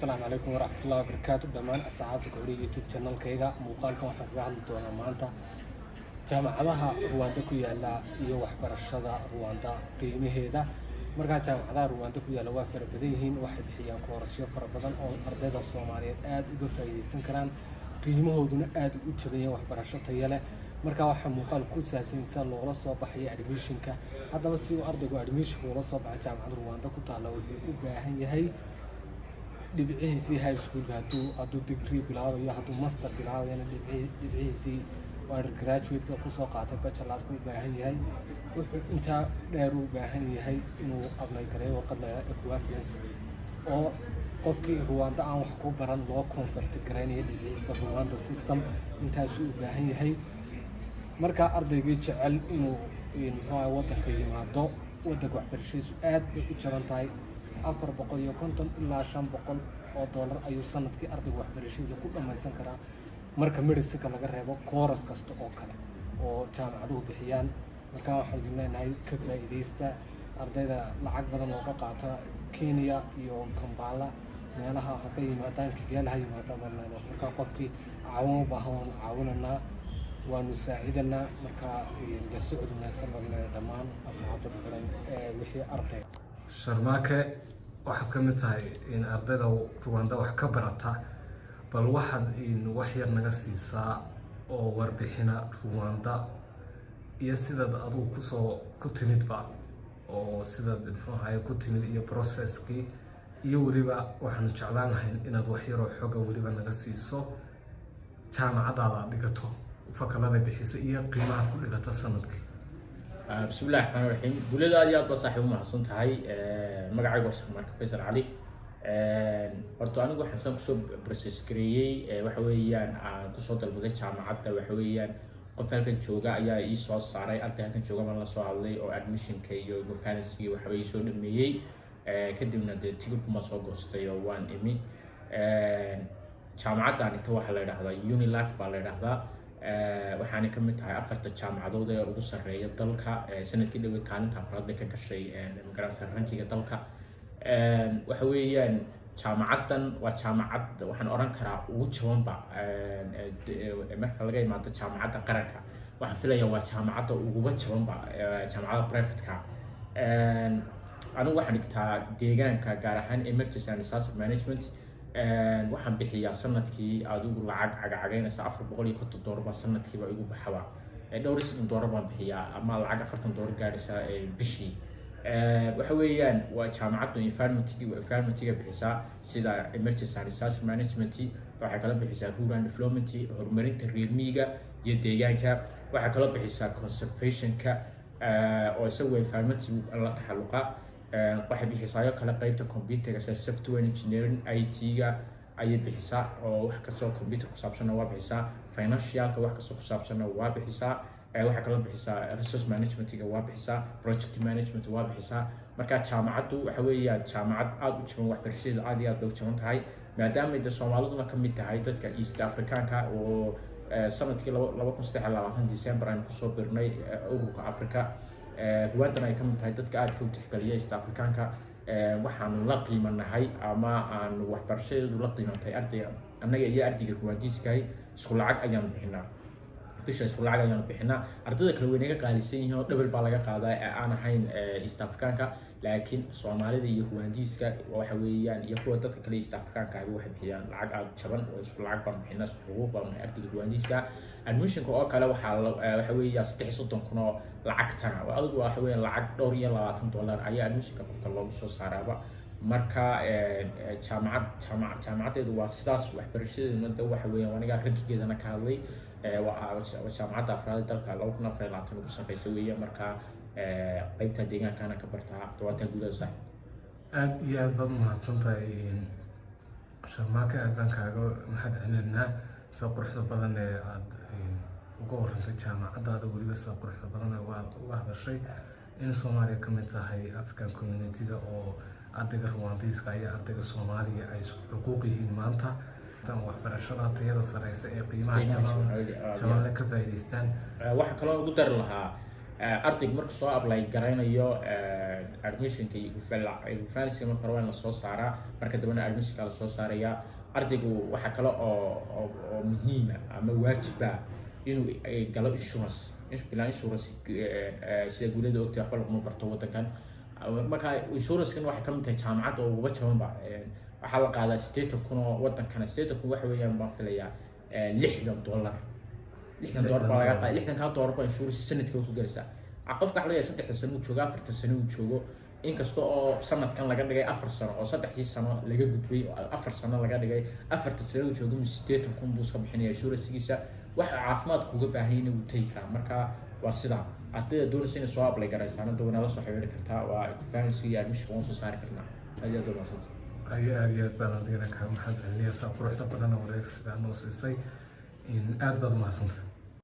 Asalaamu calaykum waraxmatullahi wabarakaatu dhammaan asxaabta ku xidhan YouTube channelkayga. Muuqaalkan waxaan kaga hadli doonaa maanta jaamacadaha Ruwanda ku yaala iyo waxbarashada Ruwanda qiimaheeda. Markaa jaamacadaha Ruwanda ku yaalla waa fara badan yihiin, waxay bixiyaan koorasyo fara badan oo ardayda Soomaaliyeed aada uga faa'iideysan karaan, qiimahooduna aada u jaban yahay, waxbarasho tayo leh. Markaa waxaa muuqaal ku saabsan sida loola soo baxayo admissionka. Haddaba si uu ardaygu admissionka ula soo baxo jaamacadda Ruwanda ku taalla, wuxuu u baahan yahay dhibcihiisii high schoolka, hadduu degree bilaabayo, hadduu master bilaabayana dhibcihiisii undergraduate-ka kusoo qaatay bachelorka u baahan yahay. Wuxuu intaa dheer u baahan yahay inuu apply gareeyo warqad la yidhaha equivalence, oo qofkii Ruwanda aan wax ku baran loo convert garaynayo dhibcihiisa Ruwanda system. Intaasuu u baahan yahay. Markaa ardaygii jecel inuu, muxuu ahay, waddanka yimaado, waddanka waxbarashadiisu aad bay u jaban tahay. 450 ilaa $500 ayuu sanadkii ardaygu waxbarashadiisa ku dhammaysan karaa, marka medicinka laga reebo course kasta oo kale oo jaamacaduhu bixiyaan. Markaa waxaan idin leenahay ka faa'iidaysta. Ardayda lacag badan looga qaata Kenya iyo Kampala meelaha ha ka yimaadaan, Kigali ha yimaadaan baan leenahay. Markaa qofkii caawin u baahan waanu caawinanaa, waanu saacidanaa. Markaa la socod wanaagsan baan leenahay dhammaan asxaabta ku xiran ee wixii arday. Sharmaake, waxaad ka mid tahay in ardayda Ruwanda wax ka barata. Bal waxaad wax yar naga siisaa oo warbixina Ruwanda iyo sidaad adugu kusoo ku timidba, oo sidaad, muxuu ahaye, ku timid iyo processkii, iyo weliba waxaanu jeclaan lahayn inaad wax yaroo xoga weliba naga siiso jaamacadaada aad dhigato, fakalada bixisa iyo qiimahaad ku dhigato sanadkii. Bismillahi raxmaan raxiim. Guulada, aad iyo aad baa saaxiib u mahadsan tahay. Magacaygu waa Sharmaarka Faysal Cali. Horta anigu waxaan san kusoo process gareeyey, waxa weeyaan aan kusoo dalbaday jaamacadda, waxa weeyaan qof halkan jooga ayaa ii soo saaray. Arday halkan jooga baan la soo hadlay oo admissionka iyo finance waxba ii soo dhameeyey. Kadibna dee tigidhkuma soo goostay oo waan imi. Jaamacadda aan dhigta waxaa la idhahdaa UNILAK baa la idhahdaa, waxaana ka mid tahay afarta jaamacadood ee ugu sarreeya dalka. Sanadkii dhaweyd kaalinta afraad bay ka gashay, magaranaysa, rankiga dalka. Waxa weeyaan jaamacaddan waa jaamacad waxaan oran karaa ugu jabanba marka laga imaado jaamacadda qaranka. Waxaan filayaa waa jaamacadda uguba jabanba jaamacadda private-ka. Anigu waxaan dhigtaa deegaanka, gaar ahaan emergency and disaster management. Waxaan bixiyaa sanadkii adigu lacag cagacagaynaysa $450 baa sanadkiiba igu baxaba. $34 baan bixiyaa ama lacag $40 gaadhaysa bishii. Waxa weeyaan waa jaamacaddu environmentiga bixisaa, sida emergency and disaster management. Waxay kala bixisaa rural development, horumarinta reer miyiga iyo deegaanka. Waxay kaloo bixisaa conservationka oo isagu environmentiga la taxalluqa. Waxay bixisaayo kale qeybta computerka, sida software engineering, IT-ga ayay bixisaa, oo wax kastoo computer ku saabsanna waa bixisaa. Financialka wax kastoo ku saabsanna waa bixisaa. Waxay kaloo bixisaa resource managementiga waa bixisaa, project management waa bixisaa. Marka jaamacaddu waxa weeyaan jaamacad aada u jaban, waxbarashadeedu aad iyo aad bay u jaban tahay, maadaama de Soomaaliduna ka mid tahay dadka East Africaanka oo sanadkii 2023 December aynu kusoo birnay ururka Africa. Rwandana ay ka mid tahay dadka aadka u tixgeliya East Africaanka. Waxaanu la qiimanahay ama aanu waxbarashadeedu la qiimantahay ardayga annaga iyo ardayga Ruwandiiskahay isku lacag ayaanu bixinaa bisha, isku lacag ayaanu bixinaa. Ardayda kale way naga qaalisan yihiin oo double baa laga qaadaa ee aan ahayn East Africaanka, laakiin Soomaalida iyo Ruwandiiska waxa weeyaan iyo kuwa dadka kale East Africaanka ahi waxay bixiyaan lacag aada jaban oo isku lacag baan bixinaa, isku xuquuq baan nahay ardayga Ruwandiiska. Admissionka oo kale waxaa waxa weeya 33,000 oo lacagtana adigu waxa weeyaan lacag dhowr iyo labaatan dollar ayaa admissionka qofka loogu soo saaraaba. Marka jaamacaddeedu waa sidaas. Waxbarashadeeduna de waxa weeyaan aniga rankigeedana ka hadlay, waa jaamacadda afraad ee dalka 2024 ugu sarreysa weeye. Marka qeybta deegaankana ka bartaa waataa gudaha sax. Aada iyo aad baad umahadsan tahay, Sharmaake. Aad baan kaaga mahad celinaynaa sida quruxda badan ee aada uga warantay jaamacaddaada, weliba sida quruxda badan ee uga hadashay in Soomaaliya ka mid tahay African community-ga, oo ardayga Ruwandiiska iyo ardayga Soomaaliya ay isku xuquuq yihiin maanta, waxbarashada tayada sareysa ee qiimaha jaban jabanle ka faa'iidaystaan. Waxaa kaloo ugu dari lahaa Ardaygu markuu soo apply garaynayo admissionka iyo equivalency, marka hore waa in lasoo saaraa, marka dambena admissionka lasoo saarayaa. Ardaygu waxaa kale oo muhiima ama waajiba inuu galo insurance. Bilaa insurance, sida guulada ogtay, waxba laguma barto wadankan. Marka insurancekan waxay kamid tahay jaamacadda oo uguba jabanba. Waxaa la qaadaa 80,000 oo wadankana. 80,000 waxa weeyaan, baan filayaa, $60. $60 baa laga qaaday. 60-kaa dollar baa insurance sanadka ku gelaysaa. Qofka waxa laga yaaba 3-da sano uu joogo, 4-ta sano uu joogo, inkasta oo sanadkan laga dhigay 4 sano oo 3-dii sano laga gudbay oo 4 sano laga dhigay, 4-ta sano uu joogo 80,000 buu iska bixinaya insurancegiisa. Waxa caafimaad kuga baahan yahay wuu tegi karaa. Marka waa sidaa. Ardayda doonaysa inay soo apply garaysaana da wanala soo xiriiri kartaa. Waa equivalency iyo admission waan soo saari karnaa. Aad iyo aad waa mahadsantahay. Ay, aad iyo aad baan adigana kaaga mahad celinaya saa quruxda badan wareegsigaa noo siisay. Aad baad umahadsantay.